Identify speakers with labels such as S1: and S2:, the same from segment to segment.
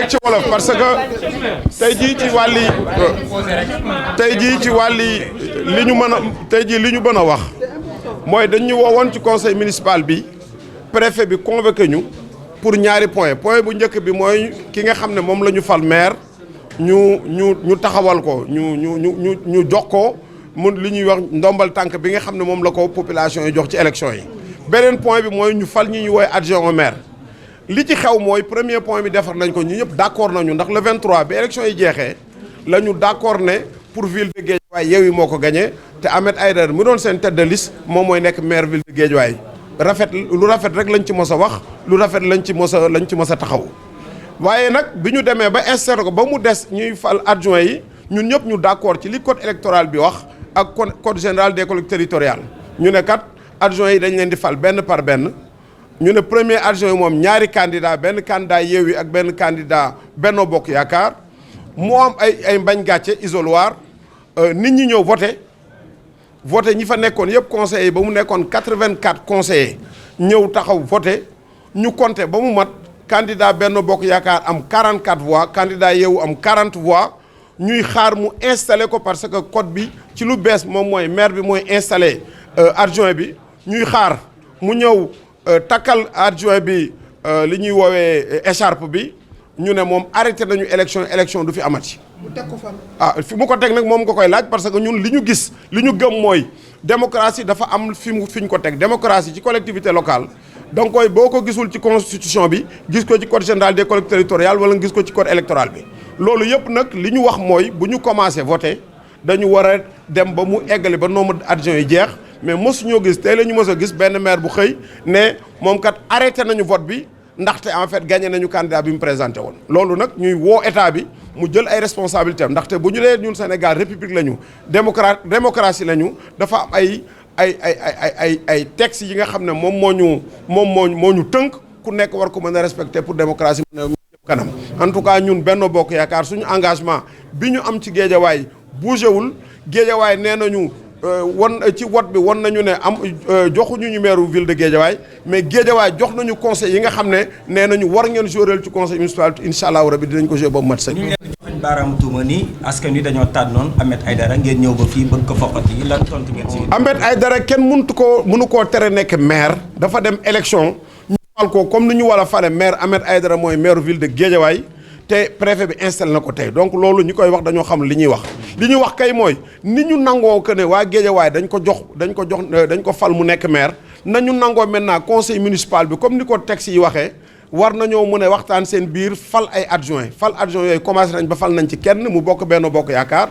S1: ci wolof parce que tey jii ci wàlli li ñu mën a tey jii li ñu mën a wax mooy dañ ñu woowoon ci conseil municipal bi préfet bi convoqué ñu pour ñaari point bu njëkk bi mooy ki nga xam ne moom la ñu fal maire ñu taxawal ko ñu jox ko mun li ñuy wax ndombal tànk bi nga xam ne moom la ko population yi jox ci élection yi. beneen point bi mooy ñu fal ñi ñu woowee adjoint au maire li ci xew mooy premier point bi defar nañ ko ñu ñëpp d'accord nañu ndax le 23 bi élection yi jeexee la ñu d'accord ne pour ville de Guédiawaye Yewwi moo ko gagné te Ahmed Aïdara mu doon seen tête de liste moom mooy nekk maire ville de Guédiawaye lu rafet rek lañ ci mos a wax lu rafet lañ ci mos a taxaw waaye nag bi ñu demee ba installé ko ba mu des ñuy fal adjoint yi ñun ñëpp ñu d'accord ci li code électoral bi wax ak code général des collectivités territoriales ñu ne kat adjoint yi dañ leen di fal benn par benn ñu ne premier adjoint yi moom ñaari candidat benn candidat Yewwi ak benn candidat Benno Bokk Yaakaar moo am ay mbañ gàcce isoloir nit ñi ñëw voté ñi fa nekkoon yëpp conseillers yi ba mu nekkoon 84 conseillers ñëw taxaw voté ñu compté ba mu mat candidat Benno Bokk Yaakaar am 44 voix candidat Yewwi am 40 voix ñuy xaar mu installé ko parce que code bi ci lu bees moom mooy maire bi mooy installé adjoint bi ñuy xaar mu ñëw takkal adjoint bi li ñuy woowee écharpe bi ñu ne moom arrêté nañu élection du fi amati.
S2: mu teg ko fan.
S1: fi mu ko teg nag moom nga koy laaj parce que ñun li ñu gis li ñu gëm mooy démocratie dafa am fi ñu ko teg démocratie ci collectivité locale da nga koy boo ko gisul ci constitution bi gis ko ci code général des collectivités territoriales wala nga gis ko ci code électoral bi. loolu yëpp nag li ñu wax mooy bu ñu commencé voter dañu war a dem ba mu eggale ba nombre d'adjoints yi jeex mais mosuñoo gis tey la ñu mos a gis benn maire bu xëy ne moom kat arrêté nañu vote bi ndaxte en fait gagné nañu candidat bi mu présenté woon. loolu nag ñuy woo état bi mu jël ay responsabilités am ndaxte bu ñu lee ñun Sénégal république la ñu démocratie la ñu dafa am ay textes yi nga xam ne moo ñu tënk ku nekk war ko mën a respecter pour démocratie mën a jëm kanam. en tout cas ñun Benno Bokk Yaakaar suñu engagement bi ñu am ci Guédiawaye bougé wul Guédiawaye nee nañu ci vote bi won nañu ne joxuñu ñu maire ville de Guédiawaye mais Guédiawaye jox nañu conseil yi nga xam ne nee nañu war ngeen jouer ci conseil municipal incha allahu rabi dinañ ko jouer ba mu mat sëkk.
S3: ñu ngi leen di joxoñ baaraamu tuuma ni askan wi dañoo tànnoon Ahmed Aïdara ngeen ñëw ba fii bëgg ko foqati lan tontu ngeen si.
S1: Ahmed Aïdara kenn mënu koo tere nekk maire dafa dem élection ñu fal ko comme ni ñu war a fale maire Ahmed Aïdara mooy maire ville de Guédiawaye te préfet bi installé na ko tey donc loolu ñi koy wax dañoo xam li ñuy wax li ñuy wax kay mooy ni ñu nangoo que ne waa Guédiawaye dañ ko fal mu nekk maire nañu nangoo maintenant conseil municipal bi comme ni ko texte yi waxee war nañoo mën a waxtaan seen biir fal ay adjoint yooyu commencé nañ ba fal nañ ci kenn mu bokk Benno Bokk Yaakaar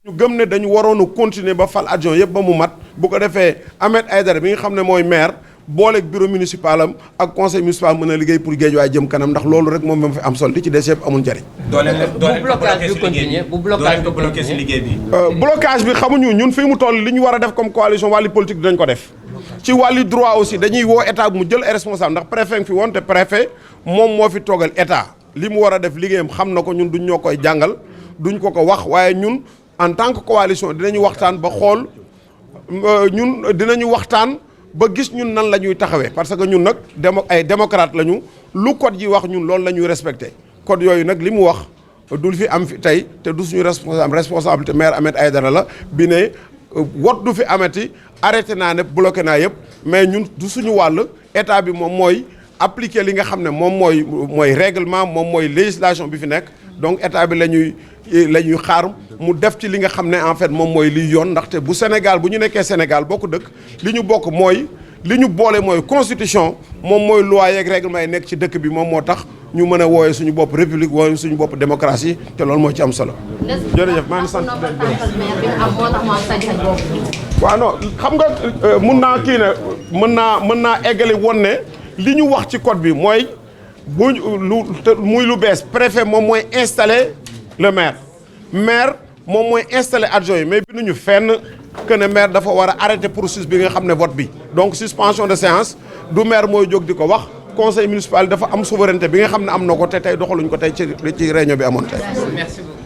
S1: dañu gëm ne dañu waroon a continuer ba fal adjoint yëpp ba mu mat bu ko defee Ahmed Aïdara bi nga xam ne mooy maire booleeg bureau municipal am ak conseil municipal mën a liggéey pour Guédiawaye jëm kanam ndax loolu rek moom fi am solo li ci des yëpp amul njëriñ.
S4: bu blocage bi bloqué ci liggéey bi.
S1: blocage bi xamuñu ñun fii mu toll li ñu war a def comme coalition wàllu politique dinañ ko def. ci wàllu droit aussi dañuy woo état mu jël ay responsable ndax préfet fi woon te préfet moom moo fi toogal état li mu war a def liggéeyam xam na ko ñun duñ ñoo koy jàngal duñ ko wax waaye ñun en tant que coalition dinañu waxtaan ba xool dinañu waxtaan. ba gis ñun nan la ñuy taxawee parce que ñun nag ay démocrate lañu lu code yi wax ñun loolu la ñuy respecté code yooyu nag li mu wax du fi am fi tey te du suñu responsabilité maire Ahmed Aïdara la bi ne wot du fi amati arrêté naa ne bloqué naa yëpp mais ñun du suñu wàll état bi moom mooy appliquer li nga xam ne moom mooy règlement moom mooy législation bi fi nekk donc état bi la ñuy xaar mu def ci li nga xam ne en fait moom mooy liy yoon ndaxte bu Sénégal bu ñu nekkee Sénégal bokk dëkk li ñu bokk mooy li ñu boole mooy constitution moom mooy loi yeeg règlement yi nekk ci dëkk bi moom moo tax ñu mën a wooyee suñu bopp république wooyee suñu bopp démocratie te loolu moo ci am solo. jërëjëf maa ngi sant waaw non xam nga mun naa kii ne mën naa eggali woon ne li ñu wax ci code bi mooy muy lu bees préfet moom mooy installer le maire moom mooy installer adjoint yi mais binduñu fenn que ne maire dafa war a arrêter processus bi nga xam ne vote bi donc suspension de séance du maire mooy jóg di ko wax conseil municipal dafa am souveraineté bi nga xam ne am na ko te tey doxaluñ ko tey ci réunion bi amoon tey.
S4: Merci beaucoup.